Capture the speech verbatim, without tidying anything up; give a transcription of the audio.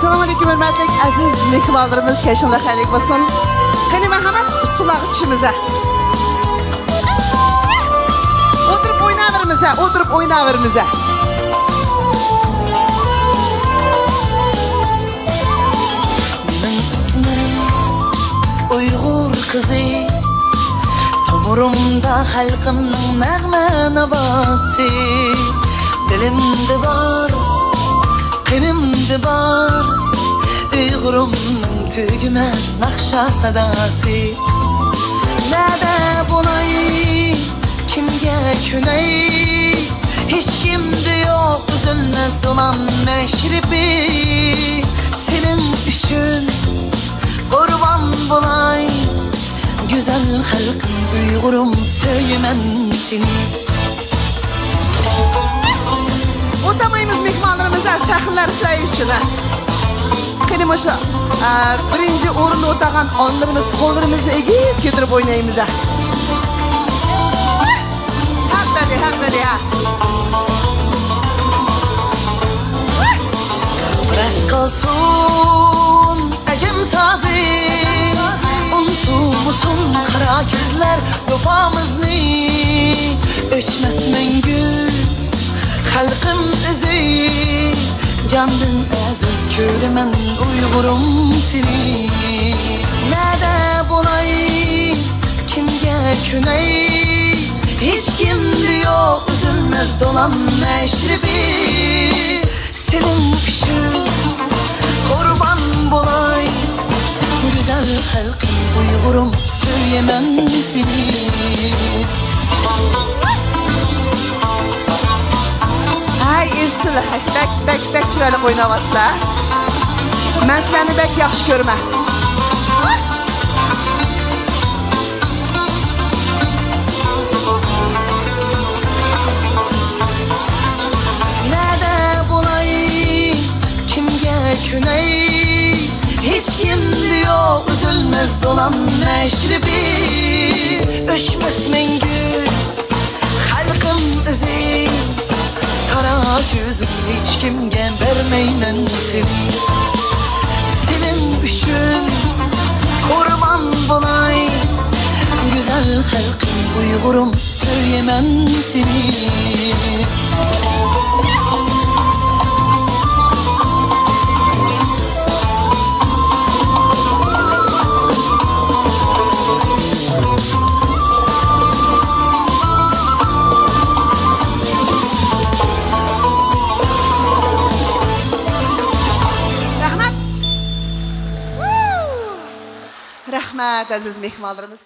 ئەسسالامۇئەلەيكۇم، ھۆرمەتلىك ئەزىز مېھمانلىرىمىز، كەچۈڭلار خەيرلىك بولسۇن. قېنى، مەرھەمەت، ئۇسسۇللارغا چۈشىمىز ھە. ئولتۇرۇپ ئويناۋېرىمىز ھە، ئولتۇرۇپ ئويناۋېرىمىز ھە. مېنىڭ ئىسمىم ئۇيغۇر قىزى، تومۇرۇمدا خەلقىمنىڭ نەغمە ناۋاسى. دىلىمدا بار، قېنىمدا بار، ئۇيغۇرۇمنىڭ تۈگىمەس ناخشا ساداسى. نەدە بولاي، كىمگە كۆنەي، ھېچكىمدە يوق ئۈزۈلمەس دولان مەشرىپى. سېنىڭ ئۈچۈن قۇربان بولاي، گۈزەل خەلقىم ئۇيغۇرۇم، سۆيىمەن سېنى. ئۇنتۇمايمىز مېھمانلىرىمىز، سەھنىلەر سىلەر ئۈچۈن. قېنى مۇشۇ، ئە، بىرىنچى ئورۇندا ئولتۇرغان ئانىلىرىمىز قوللىرىمىزنى ئېگىز كۆتۈرۈپ ئوينايمىز ھە. ھەققىلى، ھەققىلى ھە. راست قالسۇن ئەجەم سازى، ئۇنتۇمىسۇن قارا كۆزلەر ۋاپامىزنى. ئۆچمەس مەڭگۈ خەلقىم ئىزى، جاندىن ئەزىز كۆرىمەن ئۇيغۇرۇم سېنى. نەدە بولاي، كىمگە كۆنەي، ھېچكىمدە يوق ئۈزۈلمەس دولان مەشرىپى. سېنىڭ ئۈچۈن قۇربان بولاي، گۈزەل خەلقىم ئۇيغۇرۇم، سۆيىمەن سېنى. ھەي، ئېسىل، ھەي، بەك، بەك، بەك چىرايلىق ئويناۋاتىسىلەر. مەن سىلەرنى بەك ياخشى كۆرىمەن. نەدە بولاي، كىمگە كۆنەي، ھېچكىمدە يوق ئۈزۈلمەس دولان مەشرىپى. ئۆچمەس مەڭگۈ خەلقىم ئىزى، قارا كۆزۈم، ھېچكىمگە بەرمەيمەن سېنى. سېنىڭ ئۈچۈن قۇربان بولاي، گۈزەل خەلقىم ئۇيغۇرۇم، سۆيىمەن سېنى. رەھمەت. رەھمەت، ئەزىز مېھمانلىرىمىز.